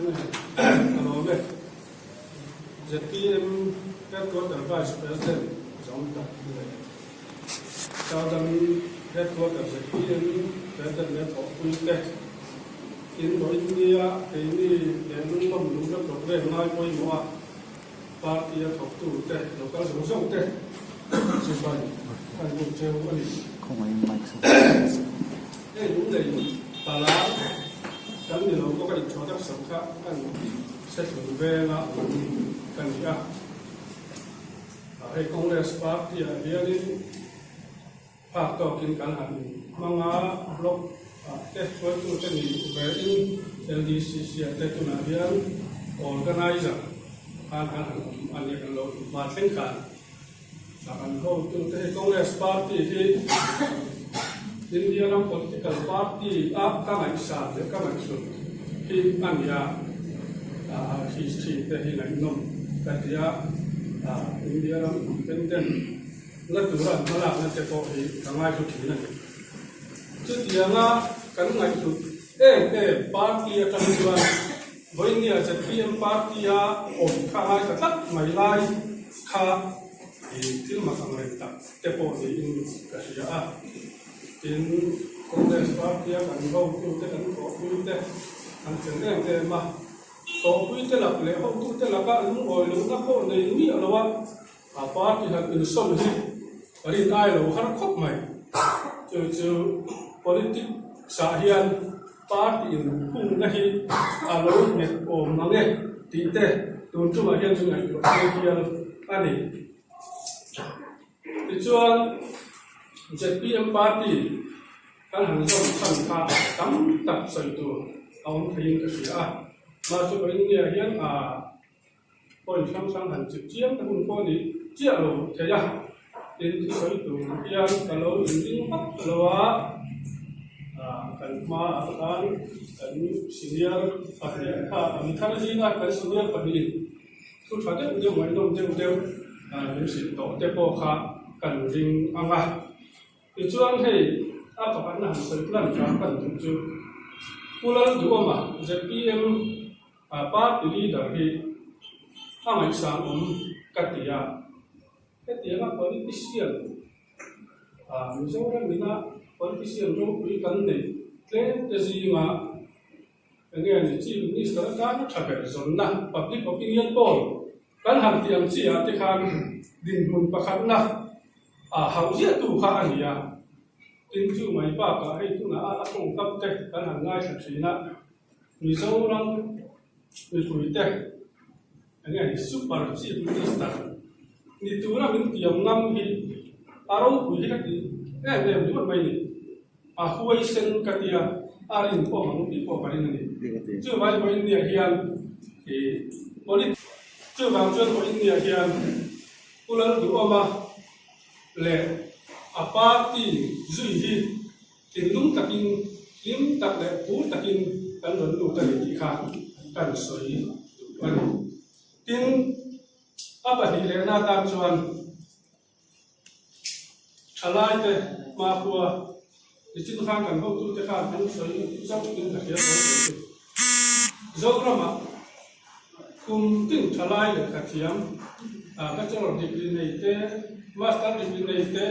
Chairman ka lawm e. Zpm Headquarter Vice President zawng tak leh Southern Headquarter zpm President leh thawhpui te in vawiin nia keini leh lunglawm luhna programme ngai pawimawh a party a thawktu te local zawng zawng te chibai kan buk cheu a ni. Hei lunglei palar kan ni lo bawk a introduction kha kan sethlun venga awm ka ni a. Hei Congress party ah hianin phak tawkin kan han hmang a, block ah te hruaitute ni ve in LDCC ah te tunah hian organizer khan kan han awm a nia kan lo hma thleng khan. A kan hotute hi Congress party hi India ram political party a ka ngaihsan leh ka ngaihhlut hi a ni a, history te hi ngaihnawm ka ti a, India ram independent na tura an hmalakna te pawh hi ka ngaihlu thin a ni. Chutianga kan ngaihhlut em em party atang chuan Vawinia zpm party a awm kha ngaithla tlat mai lai kha i thil mak ang reng tak te pawh niin ka hria a. Tin, Congress party a kan hotute kan thawhpuite an fel em em a, thawhpuite lak leh hotute laka lungawi lohna pawh nei miah lo a, a party han insawn hi rin ai lo har khawp mai. Chu chu politics ah hian party inkhungna hi a lo nghet awm mang e tih te tun tumah hian chu ngaihtuah thil hial a ni. Tichuan zpm party kan han zawm chhan kha tam tak sawi tur a awm theiin ka hria a, mahse India hian a. Point hrang hrang han chip chiam te hun pawh ni chiah lo thei a, tin thusawi tur hian ka lo inring vak lo a, kan hmaah khan kan senior pahnih kha mi thar zinga kan senior pahnihin thu tha deuh deuh ngaihnawm deuh deuh min hrilh tawh te pawh kha kan ring ang a. Tichuan hei a pakhatna han sawi plan hram kan duh chu Pu Lalduhawma zpm A party leader hi a ngaihsan awm ka ti a, hetianga politician ah Mizoram ina politician ropui kan neih tlem te zinga enge ni Chief Minister atana tha ber zawnna public opinion poll kan han tih ang chi ah te khan dinhmun pakhatna ah hauh ziah tu kha a ni a, tin chu mai bakah hei tunah a tawngkam te kan han ngaithla thin a. Mizoram mipuite enge ni Super Chief Minister ni tura min tiam ngam hi a ropui hi ka ti em em ringawt mai ni. A huaisen ka tia a rin pawh ang tih pawh ka ring a ni. Chuvangin Vawiinnia hian ih Polit chuvang chuan Vawiinnia hian Pu Lalduhawma leh a party zui hi Thinlung takin, hlim tak leh phur takin kan rawn lut a ni tih kha kan sawi duh a ni. Tin, a pahnih lehna atan chuan thalaite hmakhua nichin khan kan hotute khan an sawi zauh in ka hria sawi thei chu. Zoramah kum tin thalai lehkha thiam, bachelor degree nei te, master degree nei te,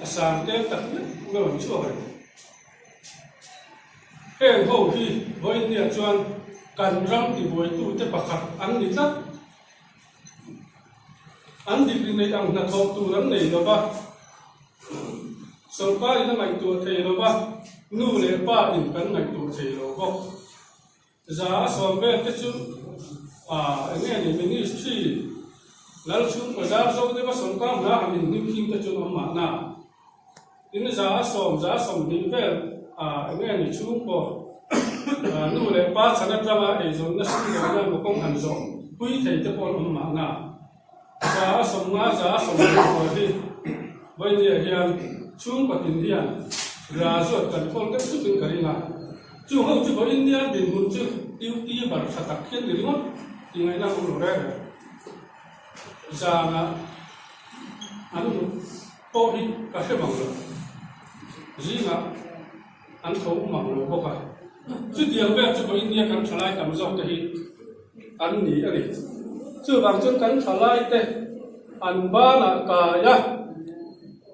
a sang tel tak meuh meuh an chhuak reng. Heng ho hi vawiinniah chuan kan ram tibuaitute pakhat an ni tlat. An degree neih ang hnathawh tur an nei lo va, sorkarin a ngaihtuah thei lo va, nu leh pa in kan ngaihtuah thei lo bawk. 110 vel te chu eng nge ni ministry Lalchhung bazar zo deuha sorkar hna han inhnim khing te chu an awm mahna. Tin 110, 120 vel eng nge ni chhungkaw nu leh pa chhan atanga eizawnna sumdawnna emaw kawng han zawh pui thei te pawh an awm mahna. 150, 120 pawl hi Vawinia hian chhungkaw tin hian graduate kan khawl deuh chupin ka ring a. Chung ho chu Vawinia dinhmun chu duty bar tha tak hian ni ringawt tih ngaihna an awm lo reng reng. Zana an mut pawh hi ka hre mang lo. Zingah an tho mang lo bawk a. Chutiang vel chu pawh India kan thalai tam zawk te hi an ni a ni. Chuvang chuan kan thalai te an banah kai a,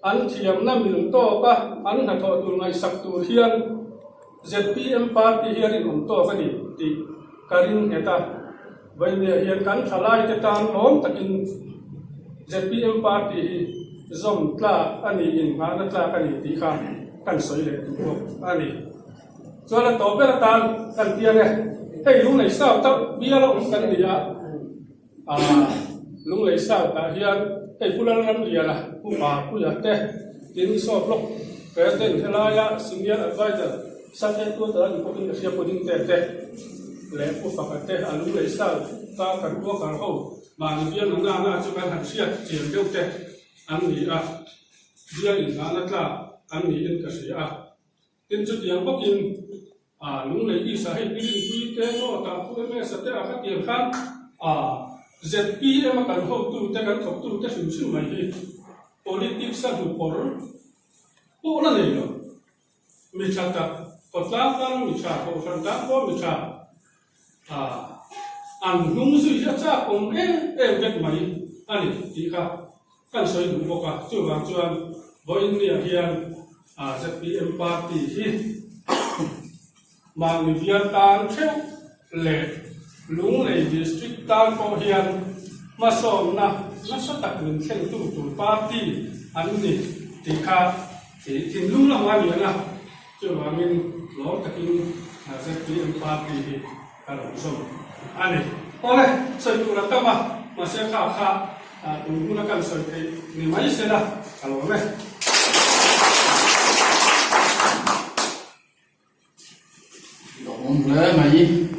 an thiamna mil tawk a, an hnathawh tur ngaihsak tur hian zpm party hi a rinawm tawk a ni tih ka ring nghet a. Vawinia hian kan thalai te tan lawm takin zpm party hi zawm tlak a ni, inngahna tlak a ni tih kha kan sawi leh duh bawk a ni. Chuan a tawp ber atan kan tiang e, hei Lunglei South a bial a awm kan ni a, aah Lunglei South ah hian hei Pu Lalramliana, Pu Papuia te, tin Saw Block President helaia Senior Adviser Sub Headquarter a ni pawhin ka hria Pu Dingte te leh Pu Faka te a Lunglei South a kan worker ho mahni bial na na na chu kan han hriat chian deuh te an ni a, bial inngahna tlak an niin ka hria a. Tin chutiang bawkin a Lunglei East ah hei Pirinpui te North ah Pu MS a te ah kha tiang khan a zpm a kan hotu te kan thawktu te hrim hrim mai hi politics a hnukawr pawh la nei lo. Mi tha tak khawtlang tan mi tha kohhran tan pawh mi tha a an hnung zui hi a chak awm em em vek mai a ni tih kha Kan sawi duh bawk a, chuvang chuan vawiinniah hian zpm party hi mahni bial tan theuh leh Lunglei District tan pawh hian hmasawnna nasa tak min thlengtu tur party an ni tih kha thinlung lamah a lian a, chuvangin lawm takin zpm party hi Ka lo zawm a ni. Awle, sawi tur a tam a, mahse kha kha tun huna kan sawi theih ni mai se la, ka lawm e. Lawmawm hle mai.